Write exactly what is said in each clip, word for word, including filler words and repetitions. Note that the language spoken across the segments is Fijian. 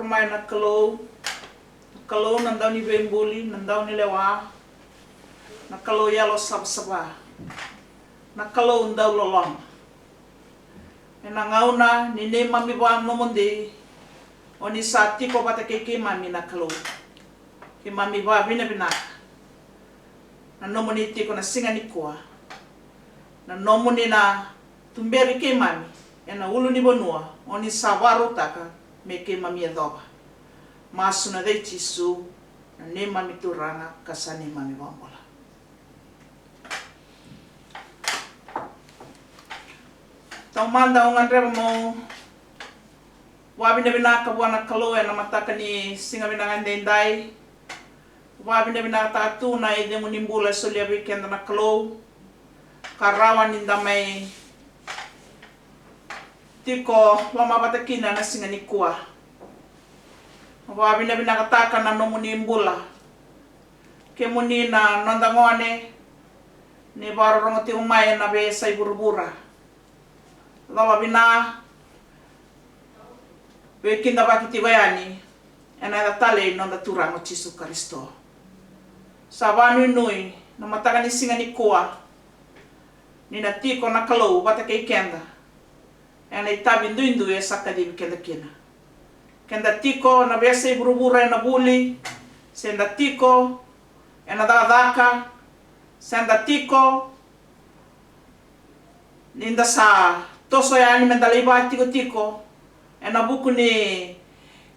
Mai na Kalou, na Kalou na dauniveibuli, na daunilewa, na Kalou yalo savasava, na Kalou dauloloma. Ena gauna ni neimami vakanomodi, o ni sa tiko vata kei keimami na Kalou. Keimami vakavinavinaka na nomuni tiko na siga nikua, na nomuni na tuberi keimami ena ulunivanua o ni sa vakarautaka me keimami yacova. Masu ena yaca i Jisu, na neimami Turaga ka sa neimami iVakabula. Taumada au gadreva meu vakavinavinaka vua na Kalou ena mataka ni siga vinaka edaidai. Vakavinavinakataka tu na icegu ni bula e solia vei keda na Kalou, ka rawa ni da mai tiko lomavata kina ena siga nikua. Vakavinavinakataka na nomuni bula, kemuni na noda gone ni vakarorogo tiko mai ena veiyasai vuravura. Cola vina, veikidavaki tiko yani ena yaca talei ni noda Turaga o Jisu Karisito. Sa vakanuinui na mataka ni siga nikua ni na tiko na Kalou vata kei keda ena itavi duidui e sa kacivi keda kina. Keda tiko na veiyasai vuravura ena vuli, se da tiko ena cakacaka, se da tiko ni da sa toso yani me da lai vakatikotiko ena vuku ni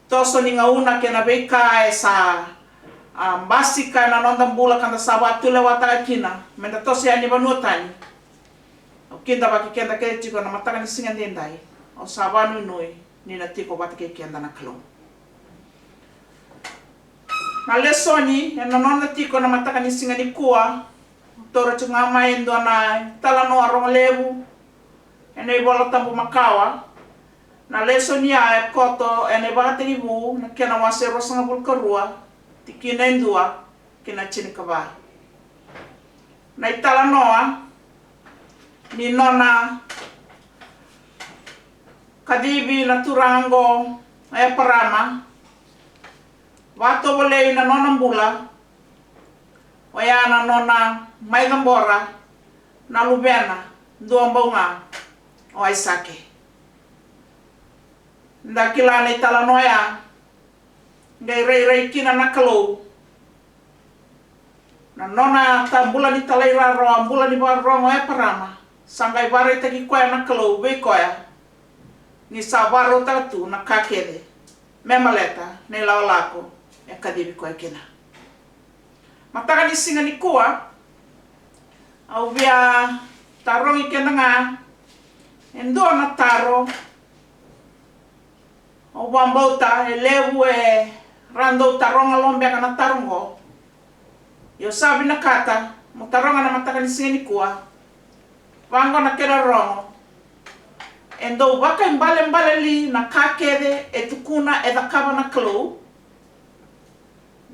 toso ni gauna kei na veika e sa, a, basika ena noda bula ka da sa vakatulewataka kina me da toso yani vanua tani. Au kidavaki keda kece tiko na mataka ni siga edaidai. Au sa vakanuinui ni na tiko vata kei keda na Kalou. Na lesoni ena nona tiko na mataka ni siga nikua, taura tiko ga mai e dua na italanoa rogo levu ena iVola Tabu makawa. Na lesoni ya e koto ena iVakatekivu na kena wase ruasagavulu ka rua, tikina e dua ki na tinikava. Na italanoa ni nona kacivi na turaga oqo o Eparama, vakatovolei na nona bula, oya na nona mai cabora na luvena dua bau ga, o Aisake. Da kila na italanoa ya, qai rairai kina na Kalou. Na nona tabula ni talairawarawa, bula ni vakarorogo o Eparama, sa qai vakaraitaki koya na Kalou vei koya ni sa vakarautaka tu na ka kece me baleta na ilakolako e kacivi koya kina. Mataka ni siga nikua, au via tarogi keda ga e dua na taro. Au vakabauta e levu era dau taroga lo beka na taro oqo. Ia au sa vinakata meu taroga na mataka ni siga nikua. Vaqo na kena rogo. E dau vakaibalebale li na ka kece e tukuna e cakava na Kalou?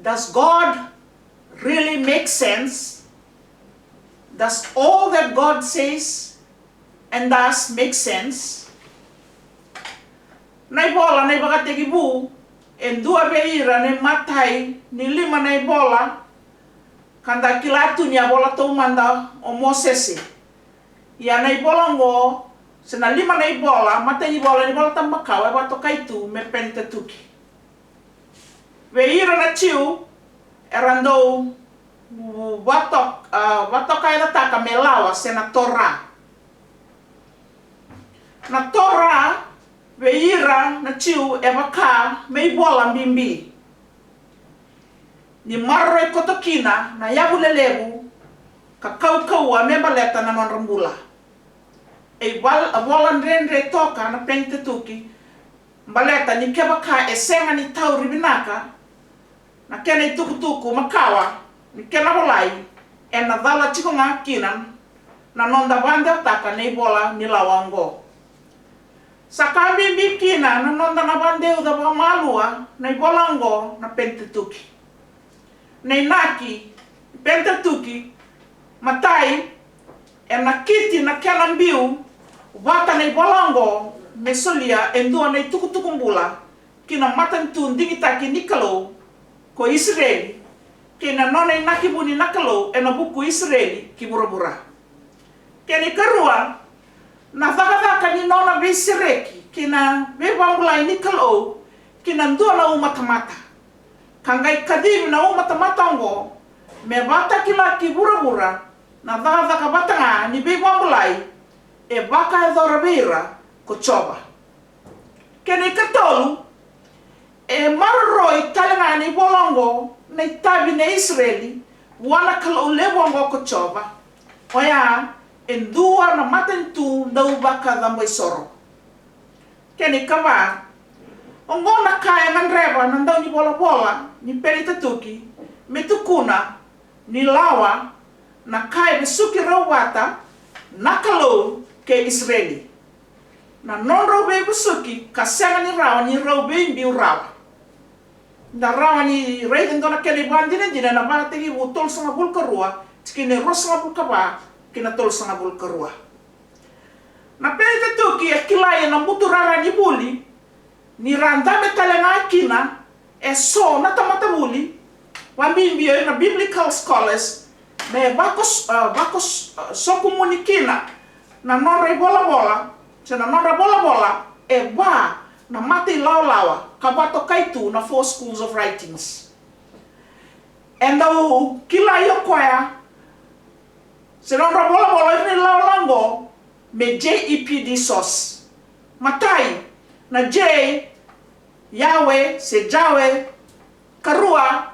Does God really make sense? Does all that God says and does make sense? Na ivola na iVakatekivu e dua vei ira na imatai ni lima na ivola ka da kila tu ni a vola taumada o Mosese. Ia na ivola oqo, se na lima na ivola, matai ni vola ni Vola Tabu makawa e vakatokai tu me Penitatuki. Vei ira na Jiu era dau vatok-, a, vatokayacataka me lawa se na Tora. Na Tora vei ira na Jiu e vaka me ivola bibi ni maroroi koto kina na yavu lelevu ka kaukauwa me baleta na nodra bula. E val-, a vola dredre toka na Penitatuki, baleta ni kevaka e sega ni tauri vinaka na kena itukutuku makawa ni kena volai, ena cala tiko ga kina na noda vakadewataka na ivola ni lawa oqo. Sa ka bibi kina na noda na vakadeuca vakamalua na ivola oqo na Penitatuki. Na inaki Penitatuki, matai, e nakiti na kena biu vata na ivola oqo me solia e dua na itukutuku bula ki na matanitu digitaki ni Kalou ko Isireli, kei na nona inaki vuni na Kalou ena vuku i Isireli ki vuravura. Kena ikarua, na cakacaka ni nona veisereki kei na veivabulai ni Kalou ki na dua na uma tamata, ka qai kacivi na uma tamata oqo me vakatakila ki vuravura na cakacaka vata ga ni veivabulai e vakayacora vei ira ko Jiova. Kena ikatolu, e maroroi tale ga ena ivola oqo na itavi nei Isireli vua na Kalou levu oqo ko Jiova, oya e dua na matanitu dau vakacaboisoro. Kena ikava, oqo na ka e gadreva na daunivolavola ni Penitatuki me tukuna ni lawa na ka e vesuki rau vata na Kalou kei Isireli. Na nodrau veivesuki ka sega ni rawa ni rau veibiu rawa. Da rawa ni raica e dua na kena ivakadinadina ena Vakatekivu tolusagavulu ka rua, tikina e ruasagavulu ka va ki na tolusagavulu ka rua. Na Penitatuki e kilai ena buturara ni vuli, ni ra dabe tale ga kina e so na tamata vuli, vakabibi o ira na biblical scholars, me vako, ah, vako, ah, sokumuni kina na nodra ivolavola, se na nodra volavola e va na matailawalawa ka vakatokai tu na four schools of writings. E dau kilai o koya se nodra volavola ira na ilawalawa oqo me J E P D source. Matai, na J, Yahweh se Jawe. Karua,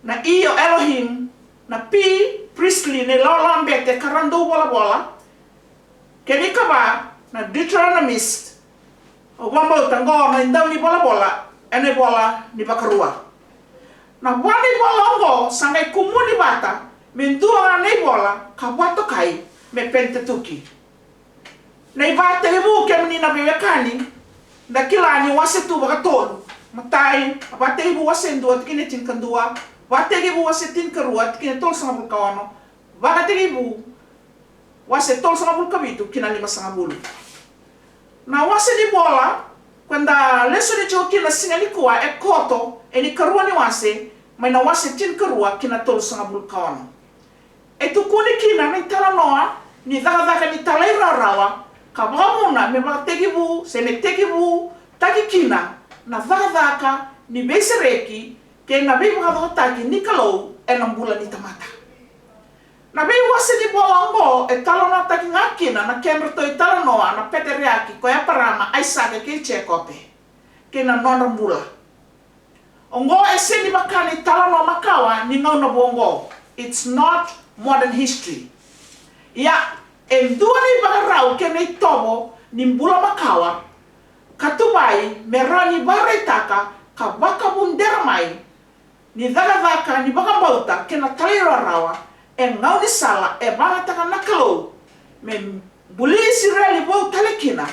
na E o Elohim. Na P, priestly, na ilawalawa bete ka ra dau volavola. Kena ikava, na Deuteronomist. Au vakabauta oqo na idaunivolavola ena ivola ni Vakarua. Na va na ivola oqo sa qai kumuni vata me dua ga na ivola ka vakatokai me Penitatuki. Na iVakatekivu, kemuni na veiwekani, da kila ni wase tu vakatolu. Matai, Vakatekivu wase dua tikina e tinikadua, Vakatekivu wase tinikarua tikina e tolusagavulu ka ono, Vakatekivu wase tolusagavulu ka vitu ki na limasagavulu. Na wase ni vola ko eda lesoni tiko kina na siga nikua e koto ena ikarua ni wase, mai na wase tinikarua ki na tolusagavulu ka ono. E tukuni kina na italanoa ni cakacaka ni talairawarawa ka vakavuna me vakatekivu se me tekivutaki kina na cakacaka ni veisereki kei na veivakacokotaki ni Kalou ena bula ni tamata. Na veiwase ni vola oqo e talanoataki ga kina na kedratou italanoa na peteriaki ko Eparama, Aisake kei Jekope, kei na nodra bula. Oqo e sega ni vaka na italanoa makawa ni gauna vou oqo. It's not modern history. Ia, e dua na ivakarau kei na itovo ni bula makawa ka tuvai me rawa ni vakaraitaka ka vakavudera mai ni cakacaka ni vakabauta kei na talairawarawa e gaunisala e vagataka na Kalou me buli Isireli vou tale kina,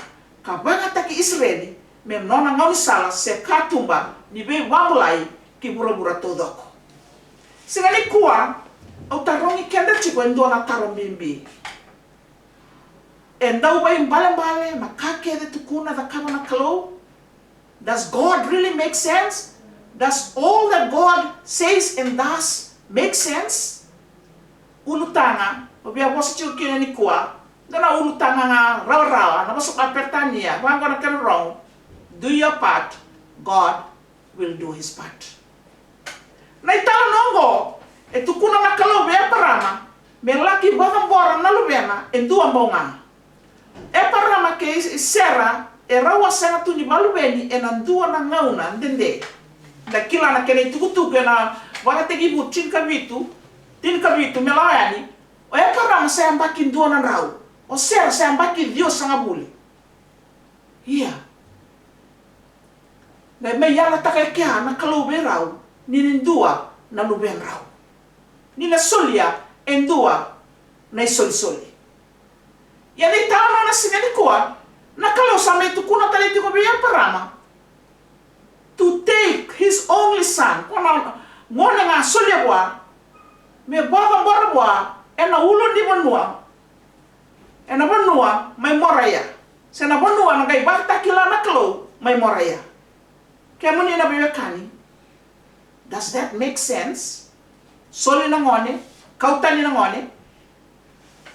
ka vagataki Isireli me nona gaunisala se katuba ni veivabulai ki vuravura taucoko. Siga nikua, au tarogi keda tiko e dua na taro bibi. E dau vakaibalebale na ka kece e tukuna, cakava na Kalou? Does God really make sense? Does all that God says and does make sense? Ulutaga au via vosa tiko kina nikua, dua na ulutaga ga rawarawa, na vosa vakaperitania, vaqo na kena rogo: Do your part, God will do his part. Na italanoa oqo e tukuna na Kalou vei Eparama me laki vakabora na luvena e dua bau ga. Eparama kei Sera e rau a sega tu ni vakaluveni ena dua na gauna dede. Da kila na kena itukutuku ena Vakatekivu tinikavitu, tinikavitu me lako yani. O Eparama sa yabaki dua na drau, o Sera sa yabaki ciwasagavulu. Ia, na mai yalataka e kea na Kalou vei rau ni na dua na luvedrau, ni na solia e dua na isolisoli. Ia na italanoa na siga nikua, na Kalou sa mai tukuna tale tiko vei Eparama to take his only son, ko na gone ga solia vua, me vakabora vua ena ulunivanua, ena vanua mai Moraia, se na vanua na qai vakatakila na Kalou mai Moraia. Kemuni na veiwekani, does that make sense? Soli na gone, kau tani na gone.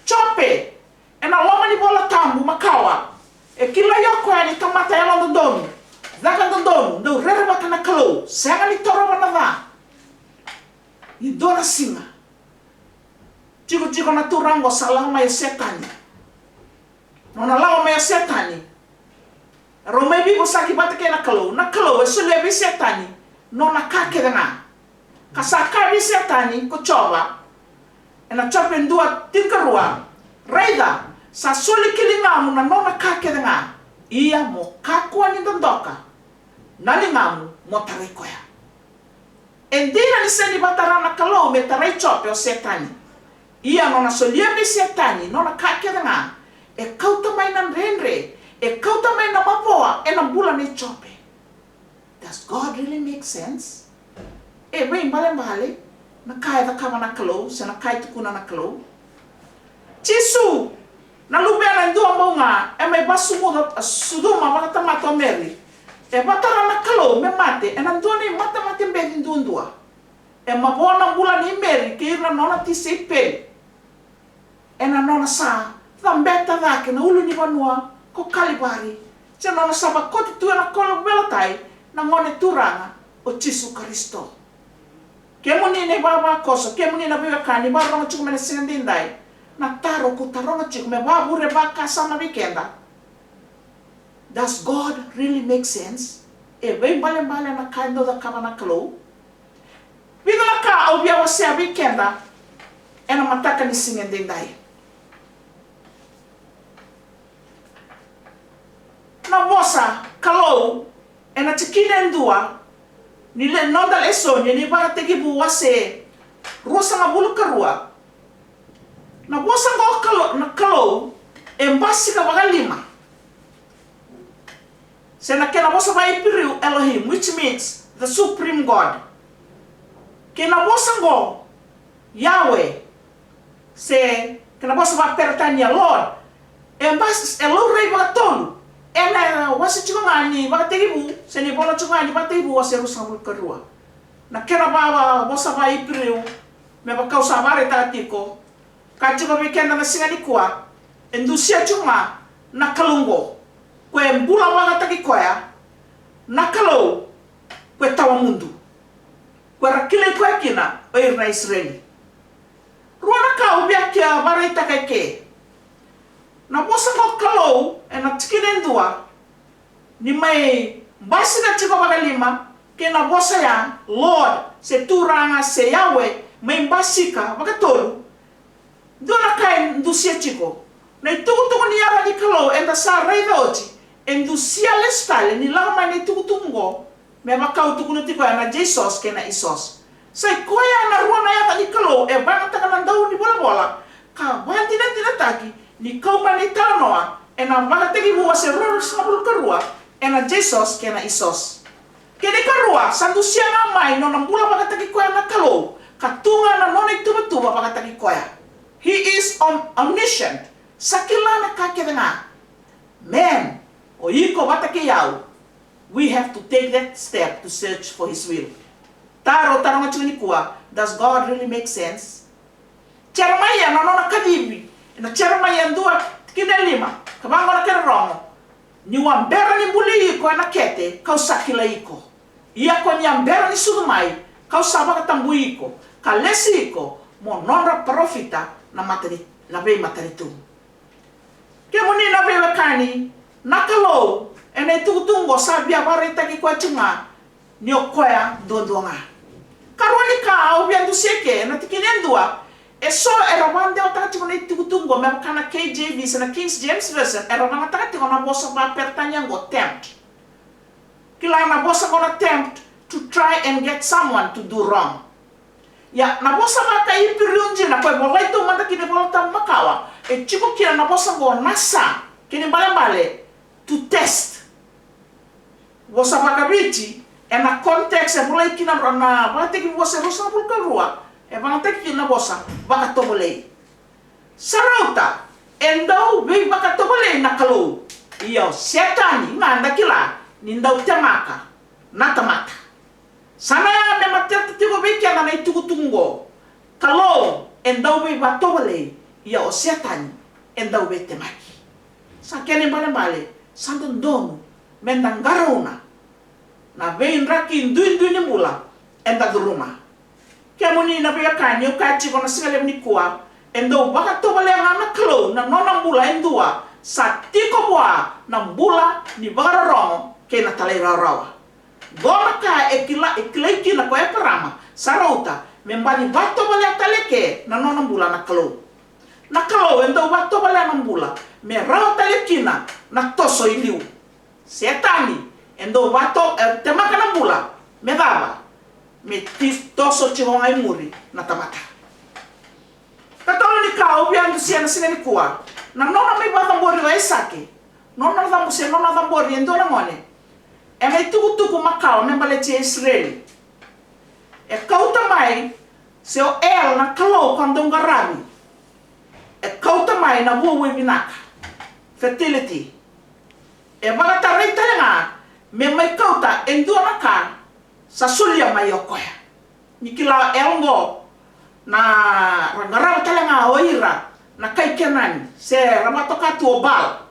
Jope, ena loma ni Vola Tabu makawa, e kilai o koya ni tamata yalododonu, caka dodonu, dau rerevaka na Kalou, sega ni torova na ca. E dua na siga, jikojiko na turaga oqo sa lako mai o Setani. Nona lako mai o Setani, rau mai veivosaki vata kei na Kalou. Na Kalou e solia vei Setani nona ka kece ga. Ka sa kaya vei Setani ko Jiova, ena Jope dua tinikarua, raica, sa soli ki ligamu na nona ka kece ga. Ia mo kakua ni dodoka na ligamu mo tarai koya. E dina ni sega ni vakatara na Kalou me tarai Jope o Setani. Ia nona solia vei Setani nona ka kece ga, e kauta mai na dredre, e kauta mai na mavoa ena bula nei Jope. Does God really make sense? E veibalebale na ka e cakava na Kalou se na ka e tukuna na Kalou. Jisu, na Luvena e dua bau ga, e mai vasucuca, sucuma vakatamata o Meri. E vakatara na Kalou me mate ena dua na imatemate beci duadua. E mavoa na bula nei Meri kei ira na nona tisaipeli ena nona sa cabeta cake na ulunivanua ko Kalivari, se nona sa vakoti tu ena kauveilatai na Gone Turaga o Jisu Karisito. Kemuni na ivavakoso, kemuni na veiwekani vakarorogo tiko mai na siga edaidai, na taro ko taroga tiko me vavure vakasama vei keda. Does God really make sense? E veibalebale na ka e dau cakava na Kalou? Vica na ka au via wasea vei keda ena mataka ni siga edaidai. Na vosa Kalou ena tikina e dua ni le noda lesoni ni Vakatekivu wase ruasagavulu ka rua. Na vosa oqo Kalou, na Kalou e basika vakalima. Se na kena vosa vakaIperiu Elohim, which means the supreme God. Kei na vosa oqo Yahweh, se kena vosa vakaPeritania Lord, e bas, e laurai vakatolu ena wase tiko ga ni Vakatekivu, se ni vola tiko ga ni Vakatekivu wase ruasagavulu ka rua. Na kena va, va, vosa vakaIperiu, me vaka au sa vakaraitaka tiko, ka tiko vei keda na siga nikua, e dusia tiko ga na Kalou oqo, ko e bula vakataki koya, na Kalou ko e tawa mudu, ko era kilai koya kina o ira na Isireli. Rua na ka au via kea vakaraitaka eke. Na vosa ko Kalou ena tikina e dua, ni mai basika tiko vakalima, kei na vosa ya Lord, se Turaga, se Yahweh, mai basika vakatolu. Dua na ka e dusia tiko, na itukutuku ni yaca ni Kalou eda sa raica oti, e dusia lesu tale ni lako mai na itukutuku oqo, me vaka au tukuna tiko ya na Jesus kei na Isos. Sa i koya na rua na yaca ni Kalou e vakayagataka na dau ni volavola, ka vakadinadinataki ni kau mai na italanoa ena Vakatekivu wase ruasagavulu ka rua, ena Jesus kei na Isos. Kena ikarua, sa dusia ga mai nona bula vakataki koya na Kalou, ka tu ga na nona ituvatuva vakataki koya. He is om-, omniscient. Sa kila na ka kece ga. Man, o iko vata kei au, we have to take that step to search for his will. Taro, taroga tiko nikua, does God really make sense? Jeremaia na nona kacivi, ena Jeremaia dua tikina e lima, ka vaqo na kena rogo. Niu a bera ni buli iko ena kete, kau sa kilai iko. Ia ko ni a bera ni sucu mai, kau sa vakatabui iko, ka lesi iko mo nodra parofita na matani, na veimatanitu. Kemuni na veiwekani, na Kalou ena itukutuku oqo sa via vakaraitaki koya tiko ga ni o koya duadua ga. Karua ni ka au via dusia eke, na tikina e dua, eso era vakadewataka tiko na itukutuku oqo me vaka na K J V se na King James Version, era vakayagataka tiko na vosa vakaperitania oqo tempt. Kila na vosa oqo na tempt, to try and get someone to do wrong. Ia, na vosa vakaIperiu dina, ko e volai taumada kina iVolatabu makawa, e tiko kina na vosa oqo nasa, kena ibalebale, to test. Vosa vakaViti, ena context e volai kina na Vakatekivu wase ruasagavulu ka rua, e vakayagataki kina na vosa vakatovolei. Sa rauta, e dau veivakatovolei na Kalou. Ia o Setani ga da kila ni dau temaka. na tamata. Sa na yaga me matata tiko vei keda na itukutuku oqo. Kalou e dau veivatovolei, ia o Setani e dau veitemaki. Sa kena ibalebale, sa dodonu me da qarauna na veidraki duidui ni bula eda curuma. Kemuni na veiwekani, au kaya tiko na siga levu nikua, e dau vakatovolea ga na Kalou na nona bula e dua sa tiko vua na bula ni vakarorogo kei na talairawarawa. Qo na ka e kila, e kilai kina ko Eparama, sa rauta me baci vatovolea tale ke na nona bula na Kalou. Na Kalou e dau vatovolea na bula me rawa tale kina na toso i liu. Setani e dau vato, e temaka na bula me cava? Me ti, toso tiko ga i muri na tamata. Katolu ni ka au via dusia na siga nikua, na nona mai vakacabori o Aisake, nona cabu se nona cabori e dua na gone ena itukutuku makawa me baleti Isireli. E kauta mai, se o El na Kalou ka dau qaravi, e kauta mai na vuavuai vinaka, fertility. E vakatarai tale ga me mai kauta e dua na ka sa solia mai o koya. Ni kila o El qo na ra qarava tale ga o ira na kai Kenani, se ra vakatoka tu o Baal.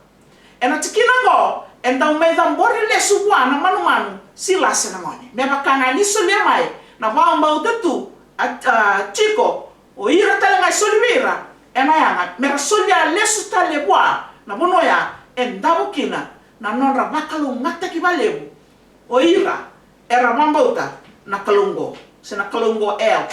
Ena tikina qo e dau mai cabori lesu vua na manumanu sila se na gone, me vaka ga ni solia mai na vakabauta tu a, a tiko o ira tale ga e soli vei ira ena yaga me ra solia lesu tale vua na vanua oya e davo kina na nodra vakalougatataki vakalevu o ira era vakabauta na Kalou qo, se na Kalou qo El.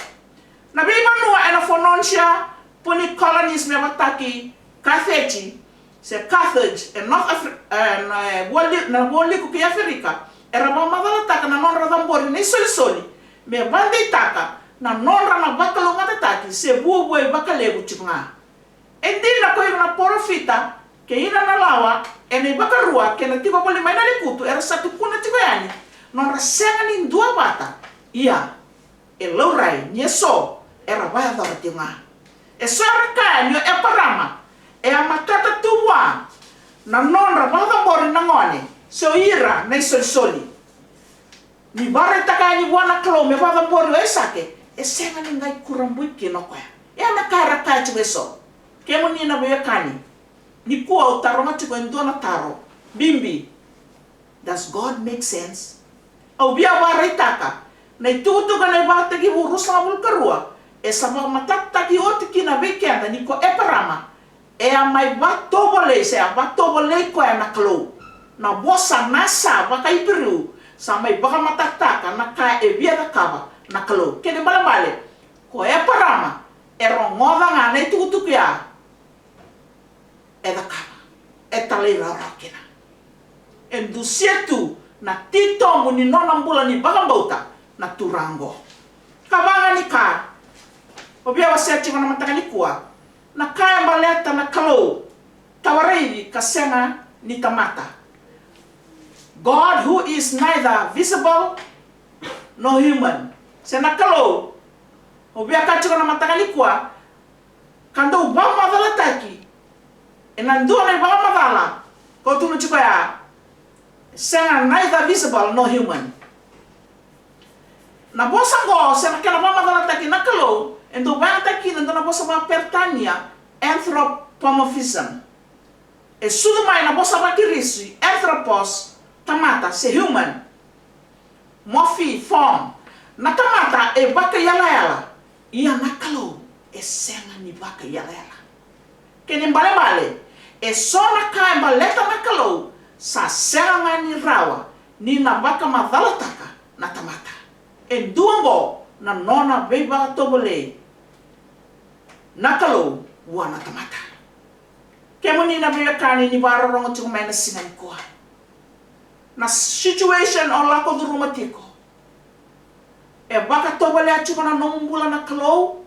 Na veivanua ena Phoenicia, Punic colonies me vataki Carthage, se Carthage, e North Afri-, e, na, e, vuali-, na vualiku kei Aferika, era vakamacalataka na nodra cabori na isolisoli me vakadeitaka na nodra na vakalougatataki se vuavuai vakalevu tiko ga. E dina ko ira na parofita kei ira na lawa ena iVakarua kei na Tiko Voli mai na Lekutu era sa tukuna tiko yani nodra sega ni duavata. Ia, e laurai ni eso era vakayacora tiko ga. Eso era kaya ni o Eparama e a matata tu vua na nodra vakacabori na gone se o ira na isolisoli. Ni vakaraitaka yani vua na Kalou me vakacabori o Aisake, e sega ni qai kurabui kina o koya. E a na ka era kaya tiko eso. Kemuni na veiwekani, nikua au taroga tiko e dua na taro bibi. Does God make sense? Au via vakaraitaka na itukutuku ena iVakatekivu ruasagavulu ka rua, e sa vakamatatataki oti kina vei keda ni ko Eparama e a mai vatovolei, se a vatovolei koya na Kalou. Na vosa nasa vakaIperiu sa mai vakamatatataka na ka e via cakava na Kalou. Kena ibalebale, ko Eparama e rogoca ga na itukutuku ya, e cakava, e talairawarawa kina. E dusia tu na titobu ni nona bula ni vakabauta na turaga oqo. Ka vaga ni ka o via wasea tiko na mataka nikua, na ka e baleta na Kalou tawaraivi ka sega ni tamata. God who is neither visible nor human. Se na Kalou o via ka tiko na mataka nikua, ka dau vakamacalataki ena dua na ivakamacala, ko tukuna tiko ya, sega, neither visible nor human. Na vosa oqo se na kena vakamacalataki na Kalou e dau vakayagataki kina dua na vosa vakaperitania, anthropomorphism. E sucu mai na vosa vakirisi anthropos, tamata, se human. Morphe, form. Na tamata e vakaiyalayala, ia na Kalou e sega ni vakaiyalayala. Kena ibalebale, e so na ka e baleta na Kalou sa sega ga ni rawa ni na vakamacalataka na tamata. E dua oqo na nona veivakatovolei. Na Kalou vua na tamata. Kemuni na veiwekani ni vakarorogo tiko mai na siga nikua, na situation o lako curuma tiko, e vakatovolea tiko na nomu bula na Kalou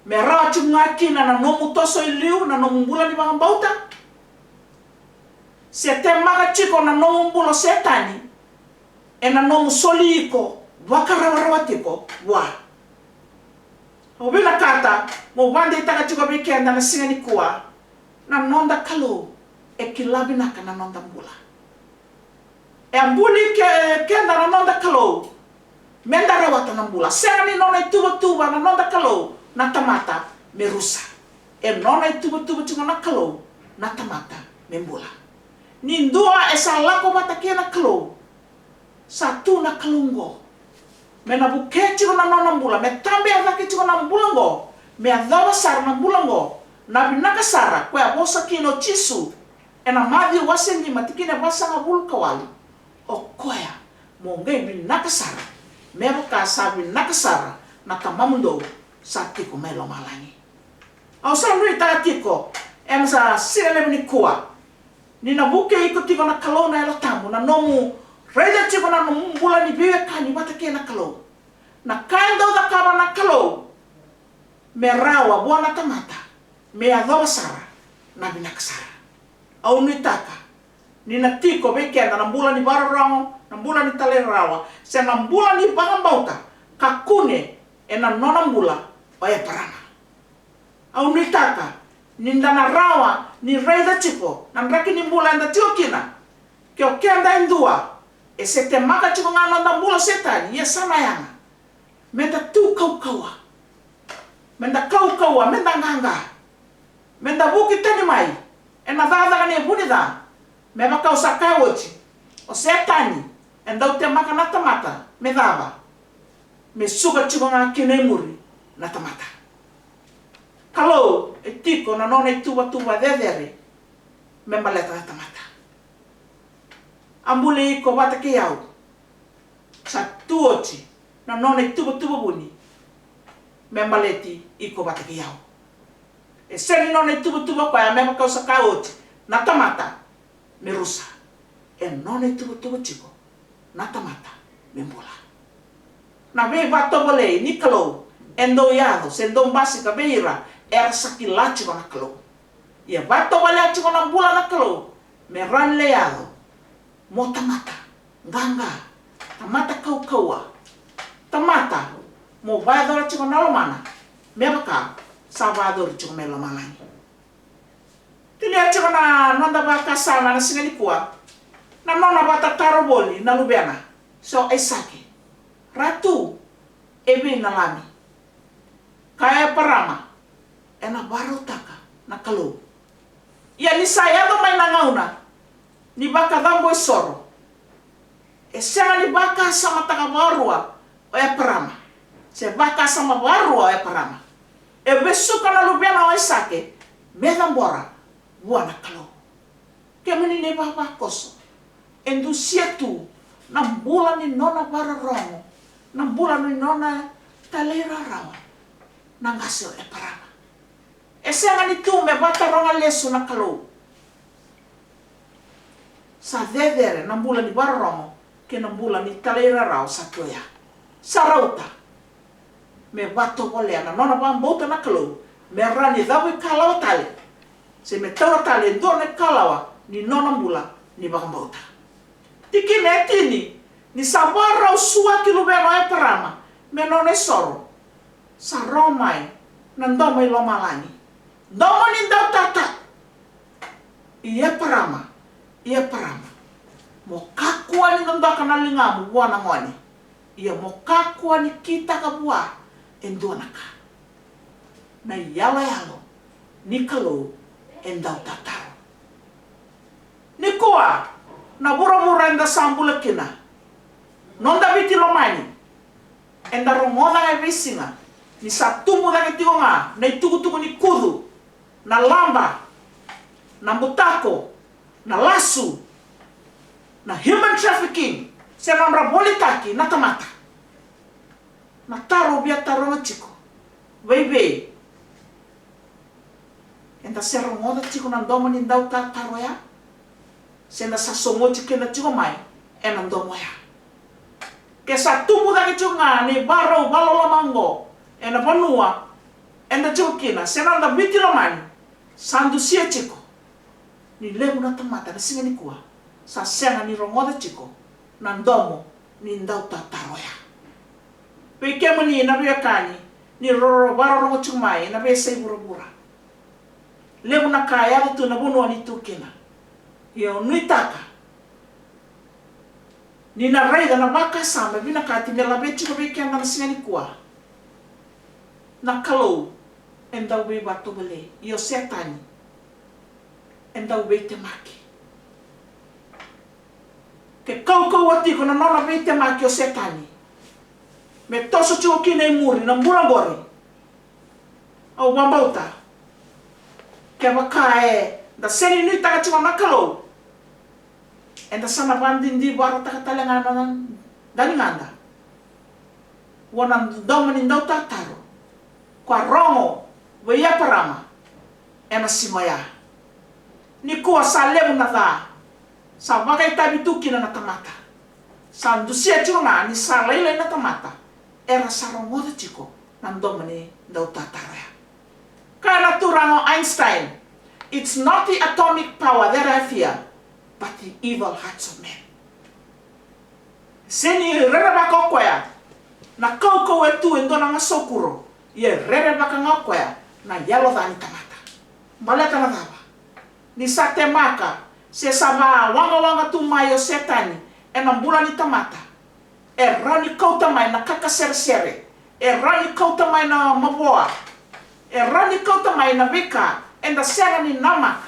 me rawa tiko ga kina na nomu toso i liu, na nomu bula ni vakabauta, se temaka tiko na nomu bula o Setani ena nomu soli iko vakarawarawa tiko vua. Au vinakata meu vakadeitaka tiko vei keda na siga nikua, na noda Kalou e kila vinaka na noda bula. E a buli ke, keda na noda Kalou me da rawata na bula. Sega ni nona ituvatuva na noda Kalou na tamata me rusa. E nona ituvatuva tiko na Kalou na tamata me bula. Ni dua e sa lako vata kei na Kalou, sa tu na Kalou oqo me na vukea tiko na nona bula, me tabea cake tiko na bula oqo, me yacova sara na bula oqo na vinaka sara ko e a vosa kina o Jisu ena Maciu wase lima tikina e vasagavulu ka walu. O koya mo qai vinaka sara me vaka sa vinaka sara na Tamamudou sa tiko mai lomalagi. Au sa nuitaka tiko ena sa siga levu nikua ni na vukei iko tiko na Kalou na Yalo Tabu, na nomu raica tiko na nomu bula ni veiwekani vata kei na Kalou, na ka e dau cakava na Kalou me rawa vua na tamata me yacova sara na vinaka sara. Au nuitaka ni na tiko vei keda na bula ni vakarorogo, na bula ni talairawarawa, se na bula ni vakabauta ka kune ena nona bula o Eparama. Au nuitaka ni da na rawa ni raica tiko na draki ni bula eda tiko kina. Ke o keda e dua e se temaka tiko ga na noda bula o Setani, ia sa na yaga me da tu kaukauwa, me da kaukauwa, me da qaqa, me da vuki tani mai ena cakacaka ni vunica. Me vaka au sa kaya oti, o Setani e dau temaka na tamata me cava? Me suka tiko ga kina i muri na tamata. Kalou e tiko na nona ituvatuva cecere me baleta na tamata. A buli iko vata kei au, sa tu oti na nona ituvatuva vuni me baleti iko vata kei au. E sega ni nona ituvatuva koya me vaka au sa kaya oti na tamata me rusa. E nona ituvatuva tiko na tamata me bula. Na veivatovolei ni Kalou e dau yaco se dau basika vei ira era sa kila tiko na Kalou. Ia vatovolea tiko na bula na Kalou me rawa ni lai yaco mo tamata qaqa, tamata kaukauwa, tamata mo vakayacora tiko na lomana me vaka sa vakayacori tiko mai lomalagi. Tinia tiko na noda vakasama na siga nikua, na nona vakatataro voli na luvena se o Aisake, Ratu, e vei na lami? Kaya o Eparama, ena vakarautaka na Kalou. Ia ni sa yaco mai na gauna ni vakacabo isoro, e sega ni vakasamataka vakarua o Eparama, se vakasama vakarua o Eparama. E vesuka na luvena o Aisake me cabora vua na Kalou. Kemuni na ivavakoso, e dusia tu na bula ni nona vakarorogo, na bula ni nona talairawarawa na qase o Eparama. E sega ni tu me vakataroga lesu na Kalou. Sa cecere na bula ni vakarorogo kei na bula ni talairawarawa sa tu oya. Sa rauta me vatovolea na nona vakabauta na Kalou me rawa ni cavuikalawa tale, se me taura tale e dua na ikalawa ni nona bula ni vakabauta. Tikina e tini, ni sa vakarau suaki luvena o Eparama me nona isoro, sa rogo mai na domo i lomalagi. Domo ni dautataro. I Eparama, i Eparama, mo kakua ni dodoka na ligamu vua na gone, ia mo kakua ni kitaka vua e dua na ka. Na iyaloyalo ni Kalou e dautataro. Nikua, na vuravura eda sa bula kina, noda Viti lomani, eda rogoca ga e veisiga ni sa tubu cake tiko ga na itukutuku ni kucu, na laba, na butako, na lasu, na human trafficking, se nodra volitaki na tamata. Na taro au via taroga tiko, vei vei eda se rogoca tiko na domo ni dautataro ya, se da sa sogoti keda tiko mai ena domo ya? Ke sa tubu cake tiko ga na ivarau vakaloloma oqo ena vanua eda tiko kina, se na noda Viti lomani, sa dusia tiko ni levu na tamata na siga nikua sa sega ni rogoca tiko na domo ni dautataro ya. Vei kemuni na veiwekani ni roro vakarorogo tiko mai ena veiyasai vuravura, levu na ka e yaco tu na vanua ni tu kina. Ia au nuitaka Ni na raica na vakasama vinakati me laveti tiko vei keda na siga nikua. Na Kalou e dau veivakatovolei, ia o Setani e dau veitemaki. Ke kaukauwa tiko na nona veitemaki o Setani me toso tiko kina i muri na bula qori, au vakabauta, kevaka eda sega ni nuitaka tiko na Kalou, eda sa na vakadidivara tale ga na noda ligada. Vua na domo ni dautataro ko a rogo vei Eparama ena siga oya. Nikua sa levu na ca sa vakaitavi tu kina na tamata. Sa dusia tiko ga ni sa lailai na tamata era sa rogoca tiko na domo ni dautataro ya. Kaya na turaga o Einstein, "It's not the atomic power that I fear, but the evil hearts of men." Sega ni rerevaka o koya na kaukauwa e tu e dua na gasokuro, ia e rerevaka ga o koya na yaloca ni tamata. Baleta na cava? Ni sa temaka se sa vawagawaga tu mai o Setani ena bula ni tamata, e rawa ni kauta mai na kakaseresere, e rawa ni kauta mai na mavoa, e rawa ni kauta mai na veika eda sega ni namaka,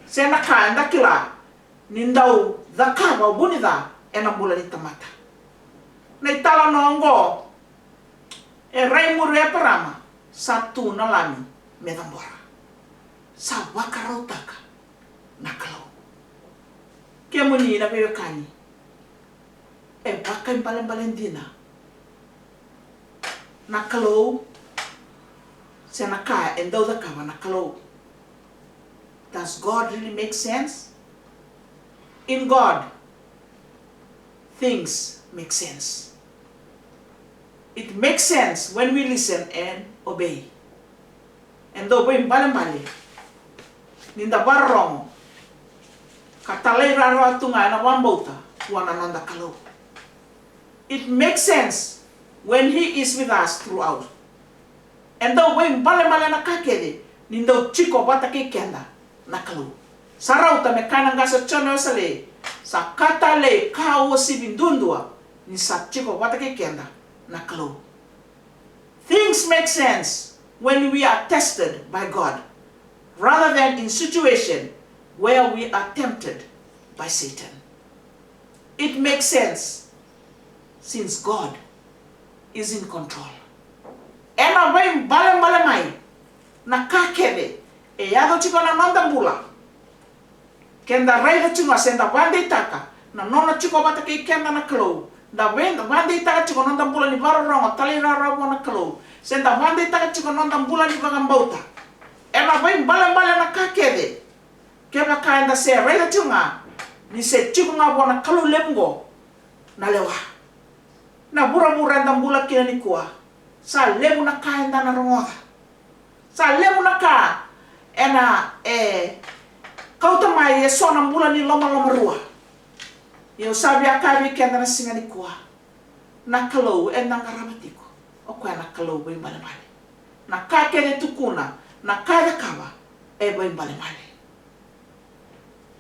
se na ka eda kila ni dau cakava o vunica ena bula ni tamata. Na italanoa oqo, e rai muri o Eparama sa tu na lami me cabora. Sa vakarautaka na Kalou. Kemuni na veiwekani, e vakaibalebale dina na Kalou se na ka e dau cakava na Kalou? Does God really make sense? In God, things make sense. It makes sense when we listen and obey. E dau veibalebale ni da vakarorogo ka talairawarawa tu ga ena vakabauta vua na noda Kalou. It makes sense when he is with us throughout. E dau veibalebale na ka kece ni dau tiko vata kei keda na Kalou. Sa rauta me kaya na qase o Jone Wesele, sa ka talei ka uasivi duadua ni sa tiko vata kei keda na Kalou. Things make sense when we are tested by God, rather than in situation where we are tempted by Satan. It makes sense since God is in control. Ena veibalebale mai na ka kece e yaco tiko na noda bula. Keda raica tiko ga se da vakadeitaka na nona tiko vata kei keda na Kalou, da vei- vakadeitaka tiko noda bula ni vakarorogo talairawarawa vua na Kalou, se da vakadeitaka tiko noda bula ni vakabauta. Ena veibalebale na ka kece, kevaka eda se raica tiko ga ni se tiko ga vua na Kalou levu oqo na lewa. Na vuravura eda bula kina nikua, sa levu na ka eda na rogoca. Sa levu na ka ena e kauta mai eso na bula ni lomalomarua. Ia au sa via kaya vei keda na siga nikua, na Kalou eda qarava tiko, o koya na Kalou veibalebale. Na ka kece e tukuna, na ka e cakava, e veibalebale.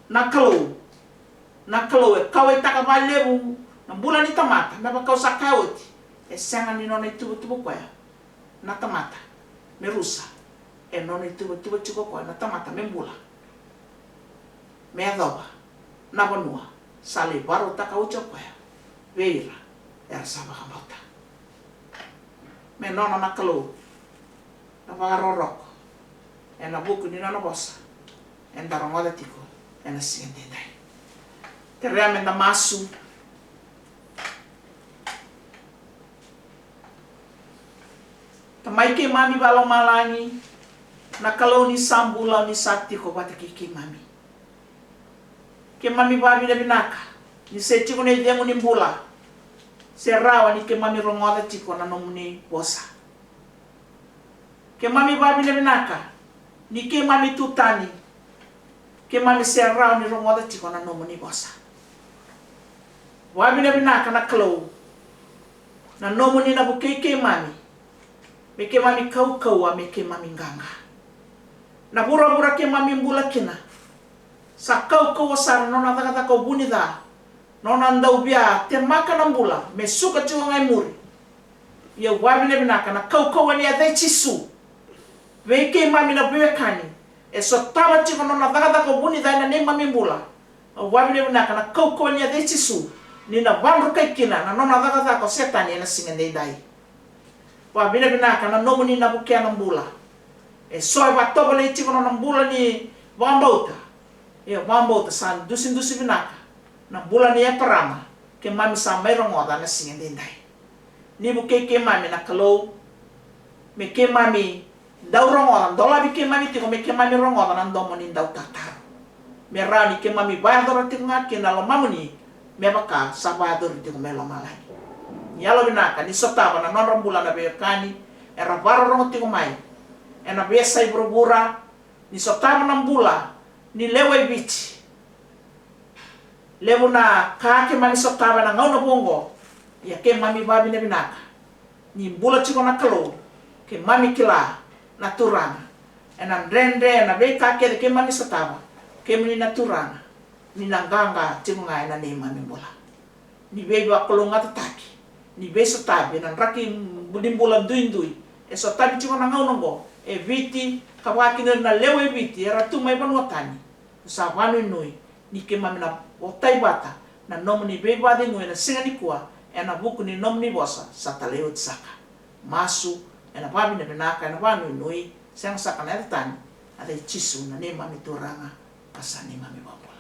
Na Kalou, na Kalou e kauwaitaka vakalevu na bula ni tamata, me vaka au sa kaya oti, e sega ni nona ituvatuva o koya na tamata me rusa. E nona ituvatuva tiko o koya na tamata me bula, me yacova na vanua sa lai vakarautaka oti o koya vei ira era sa vakabauta. Me nona na Kalou na vakarokoroko ena vuku ni nona vosa eda rogoca tiko ena siga edaidai. Kerea meda masu. Tamai keimami vakalomalagi, na Kalou ni sa bula, ni sa tiko vata kei keimami. Keimami vakavinavinaka ni se tiko na icegu ni bula se rawa ni keimami rogoca tiko na nomuni vosa. Keimami vakavinavinaka ni keimami tu tani, keimami se rawa ni rogoca tiko na nomuni vosa. Vakavinavinaka na Kalou, na nomuni na vukei keimami me keimami kaukauwa, me keimami qaqa. Na vuravura keimami bula kina sa kaukauwa sara na nona cakacaka o vunica. nona dau via temaka na bula me suka tiko ga e muri. Ia au vakavinavinaka na kaukauwa ni yaca i Jisu vei keimami na veiwekani e sotava tiko na nona cakacaka vunica ena neimami bula. Au vakavinavinaka na kaukauwa ni yaca i Jisu ni na vadrukai kina na nona cakacaka o Setani ena siga edaidai. Vakavinavinaka na nomuni na vukea na bula. E so e vakatovolei tiko na nona bula ni vakabauta. E vakabauta sa dusidusi vinaka na bula ni Eparama keimami sa mai rogoca na siga edaidai. Ni vukei keimami na Kalou me keimami dau rogoca, dolavi keimami tiko me keimami rogoca na domo ni dau tataro, me rawa ni keimami vakayacora tiko ga kina na lomamuni me vaka sa vakayacori tiko mai lomalagi. Ni yalovinaka ni sotava na nodra bula na veiwekani era vakarorogo tiko mai ena veiyasai vuravura, ni sotava na bula ni lewe i Viti. Levu na ka keimami sotava ena gauna vou oqo. Ia keimami vakavinavinaka ni bula tiko na Kalou. Keimami kila na Turaga ena dredre, ena veika kece keimami sotava, kemuni na Turaga ni na qaqa tiko ga ena neimami bula. Ni veivakalougatataki, ni veisotavi ena draki ni bula duidui e sotavi tiko na gauna oqo e Viti, ka vaka kina na lewe i Viti era tu mai vanua tani. Sa vakanuinui ni keimami na votai vata na nomuni veivakacegui ena siga nikua ena vuku ni nomuni vosa sa talai oti saka. Masu ena vakavinavinaka, ena vakanuinui, sega saka na yaca tani, na yaca i Jisu na neimami Turaga ka sa neimami iVakabula.